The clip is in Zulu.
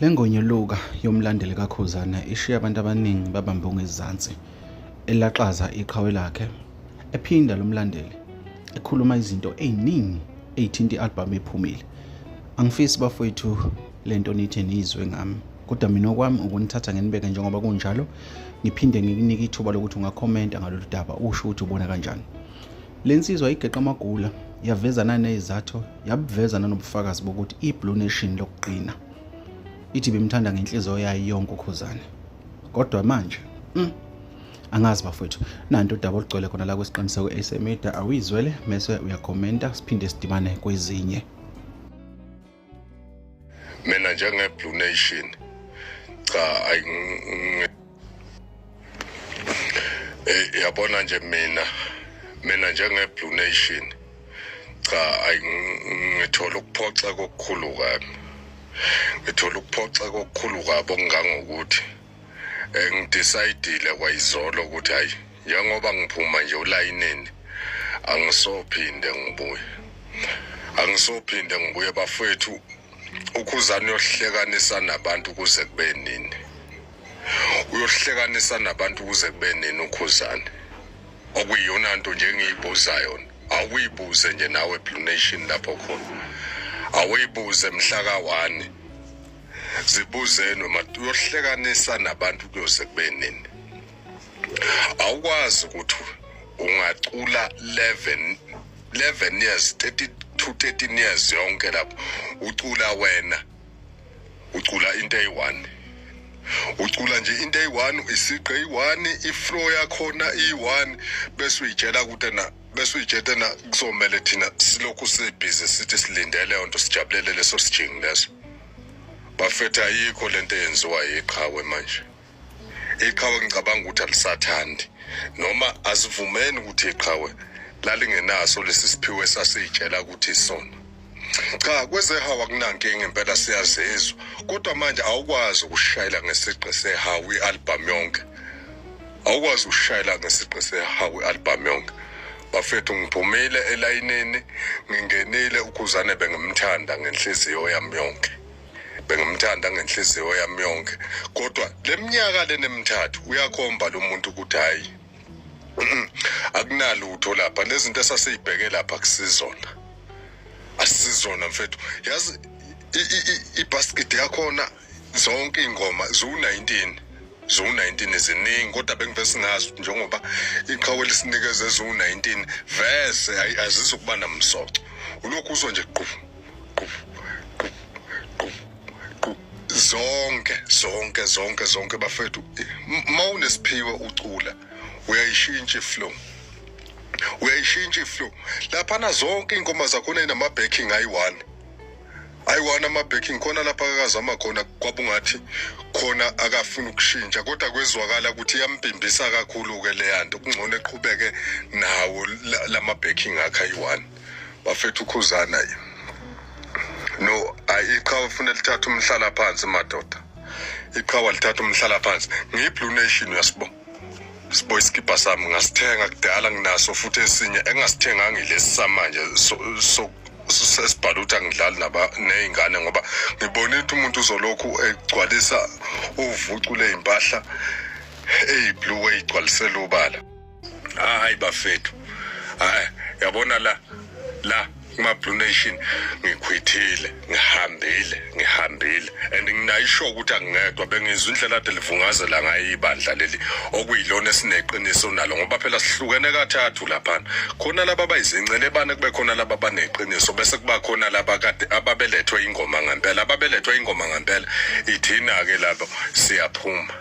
Le ngonyuluka yomlandeli kaKhuzana ishiye abantu abaningi babambe ongezansi elaxaza iqhawe lakhe ephinda lo mlandeli ekhuluma izinto ey'ningi ey'thinta i-albhamu ephumile. Angifisi bafowethu le nto nithi niyizwe ngami kodwa mina okwami ukunithatha nginibeke njengoba kunjalo ngiphinde ngikunike ithuba lokuthi ungakhomenta ngalolu daba usho ukuthi ubona kanjani. Le nsizwa igeqa amagula yaveza nanezizathu yabuveza nanobufakazi bokuthi i-Blue Nation lokuqina ithi bimthanda ngenhliziyo yayo yonke uKhuzani kodwa manje angazi bafowethu nanto udaba olugcwele khona la kwisiqiniseko SA Media awuyizwele mese uyakhomenta siphinde sidibane kwezinye. Mina njenge Blue Nation cha ayi yabona nje mina njenge Blue Nation cha ayi ngithola ukuphoxa kokukhulu kabi, ngithola ukuphoxa kokukhulu kabi okungangokuthi ngidecidile kwayizolo ukuthi hayi njengoba ngiphuma nje ulayinini angisophinde ngibuye, angisophinde ngibuye bafowethu. Ukhuzani uyohlekanisa nabantu kuze kube nini? Uyohlekanisa nabantu kuze kube nini uKhuzani? Okuyiyona nto nje engiyibuza yona, awuyibuze nje nawe Blue Nation lapho khona, awuyibuze mhla ka-1 zibuzeni uyohlekanisa nabantu kuyoze kube nini? Awukwazi ukuthi ungacula 11 years, 32 13 years yonke lapho ucula wena, ucula into eyi-1, ucula nje into eyi-1, isiqe eyi-1, iflow yakhona iyi-1, bese uyitshela ukuthi na, bese uyitshela na kuzomele thina silokhu sibhizi sithi silindele leyo nto, sijabulele leso sijingi leso. Bafethu ayikho lento eyenziwa yiqhawe manje. Iqhawe ngicabanga ukuthi alisathandi, noma asivumeni ukuthi iqhawe lalingenaso lesi siphiwo esasiyitshela ukuthi isona. Cha, kwezehawu akunankinga impela siyazizwa, kodwa manje awukwazi ukushayela ngesiqe sehawu i-album yonke, awukwazi ukushayela ngesiqe sehawu i-album yonke. Bafethu ngiphumile elayinini, ngingenile uKhuzane bengimthanda ngenhliziyo yami yonke, bengimthanda ngenhliziyo yami yonke, kodwa leminyaka lenemithathu uyakhomba lo muntu ukuthi hayi akunalutho lapha, lezi zinto esasiyibheke lapha kusizona, asizona mfethu. Yazi ibasket yakhona zonke iy'ngoma ziwu-19, ziwu-19 ziningi, kodwa bengivese singazi ukuthi njengoba iqhawe lisinikeze ziwu-19 vese azizukuba namsoco, ulokhu uzwa nje qu qu qu qu qu zonke zonke zonke zonke. Bafethu, uma unesiphiwe ucula uyayishintsha iflow, uyayishintsha iflow laphana. Zonke iy'ngoma zakhona inama-backing ayi-1, ayi-1 ama-backing khona lapha akazama khona kwabungathi khona akafuna ukushintsha, kodwa kwezwakala ukuthi iyambhimbisa kakhulu-ke leya nto, kungcono eqhubeke nawo lama-backing akhe ayi-1. Bafethu uKhuzana no ayi iqhawe funa lithatha umhlala phansi madoda, iqhawe lithatha umhlala phansi. Ngiyi-Blue Nation, uyasibo sibo isikibha sami ngasithenga kudala, nginaso futhi esinye engasithenganga ilesi samanje sesibhala ukuthi angidlali ney'ngane, ngoba ngibonile ukuthi umuntu uzolokhu egcwalisa uvucu ley'mpahla eyi-blue eyigcwalisela ubala. Hayi bafethu, hayi yabona la la kuma-Blue Nation ngikhwithile, ngihambile, ngihambile and nginayisho ukuthi angingedwa. Bengizwa indlela ade livungazela ngayo ibandla leli okuyilona esineqiniso nalo, ngoba phela sihlukene kathathu laphana, khona laba abayizincelebane, kube khona laba abaneqiniso, bese kuba khona laba kade ababelethwe ingoma ngempela, ababelethwe ingoma ngempela ithina-ke labo siyaphuma.